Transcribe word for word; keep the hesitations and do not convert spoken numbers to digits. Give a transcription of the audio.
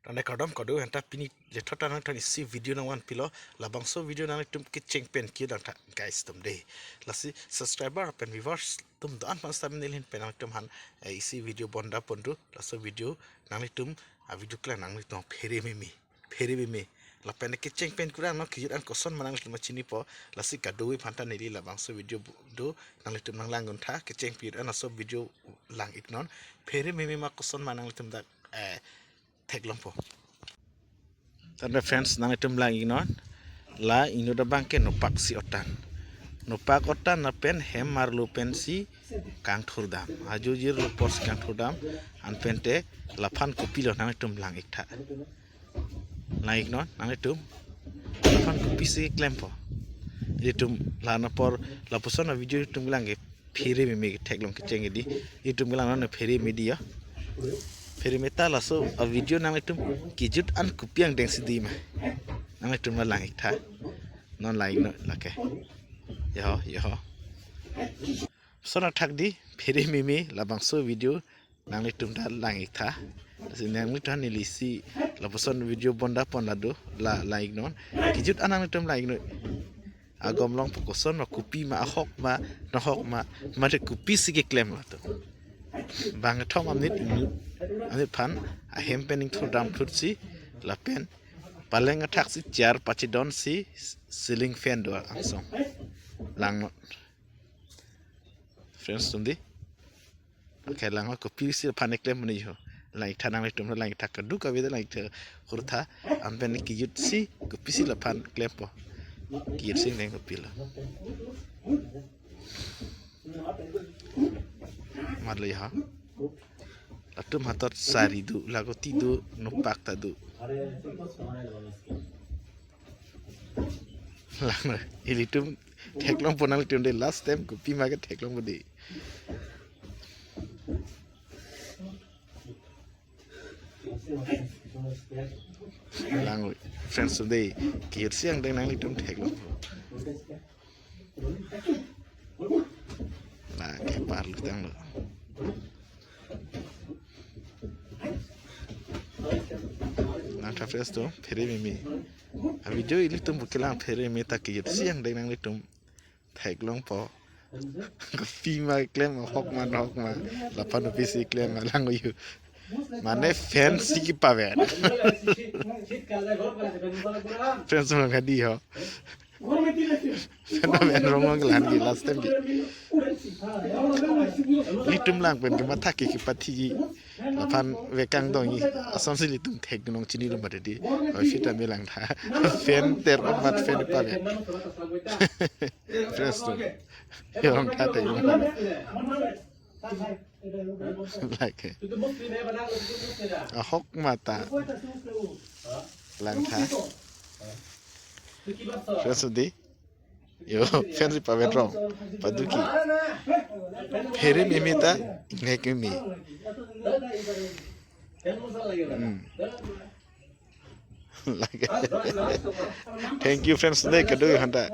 Tangte kardom kado henta pini jethot ta nangtum isi video nangvanpilo, labangso video nanglitum kecheng pen kidang tha guys atum dei. Lasi subscriber pen viewers atum do-an aphan seta nelin pen nangtum aphan, eh, isi video bonda pon do, laso video nanglitum, a video klang nanglitum phere meme, phere meme. Lapen kecheng pen kurang no kijut an koson ma nanglitum chinipo, lasi kado aphan ta neli labangso video bu-, do nanglitum nanglang un tha, kecheng pen an laso video lang iknon, phere meme ma koson ma nanglitum dak, eh, theklongpo. Tangte friends, nanglitum lang iknon, la inut abang ke nopak si otan. Nopak otan lapen hem arlo pensi kangthurdam. Ajo jirlo apotsi kangthurdam, anpente laphan kopilo nanglitum lang ik tha. Lang iknon, nanglitum. Laphan kopisi klempo. Ilitum la apor, lapuson a video ilitum lang ke phere meme theklong kecheng dei. Ilitum lang non phere meme dei ya. Phere meme ta laso a video nanglitum kijut an kopi angdeng si dei ma. Nanglitum lang ik tha. Non lang iknon lake. Yo, yo. Lason athak dei phere meme labangso video nanglitum ta lang ik tha. Lasi nanglitum neli si lapuson video bonda pon la do, la lang iknon. Kijut an nanglitum lang iknon. Agom longpo koson ma, kopi ma, ahok ma, nohok ma, mate kopisi keklem latum. Bangkethom amnit inut, amnit aphan ahem pen ingthurdam thut si, lapen paleng athak si chair pachedon si ceiling fan do angsong. Lang non. Friends atum dei. Lake lang kopisi laphan keklem mene ho. Lang ik tha nanglitum lang ik tha kadokave lang ik tha kurtha. Anpen kijut si kopisi laphan klempo. Kijut si neng kopilo. Matlo ya. Latum hatot sari do, lako ti do, nopak ta do. Lang ilitum theklongpo nanglitum dei last time kopi ma ke theklongpo dei. Lang friends atum dei, kijut si angdeng nanglitum theklongpo. Lake parlu tanglo. Nang tha friends atum, phere meme. A video ilitum bu kelang phere meme ta kijut si angdeng nanglitum theklongpo. Kopi ma klem, ahok ma nohok ma, laphan kopisi klem ma lang yo. Mane fan si kepaver. Friends atum lang hadi ho. Fan paver rong rong lang ke last time ke. Ilitum lang pen kematha ke kepathi ke. Laphan vekang dong i, asonsi ilitum theklong chinilo mati dei. Oi sita me lang tha. Fan ter mat fan paver. Friends atum. Yo lang tha theklong. Lake. Ahok ma ta. Lang tha. Friends atum dei. Yo, fan si paver rong. Paduki. Phere meme ta, ingnek meme. Hmm. Lake. Thank you friends atum dei, kado hanta.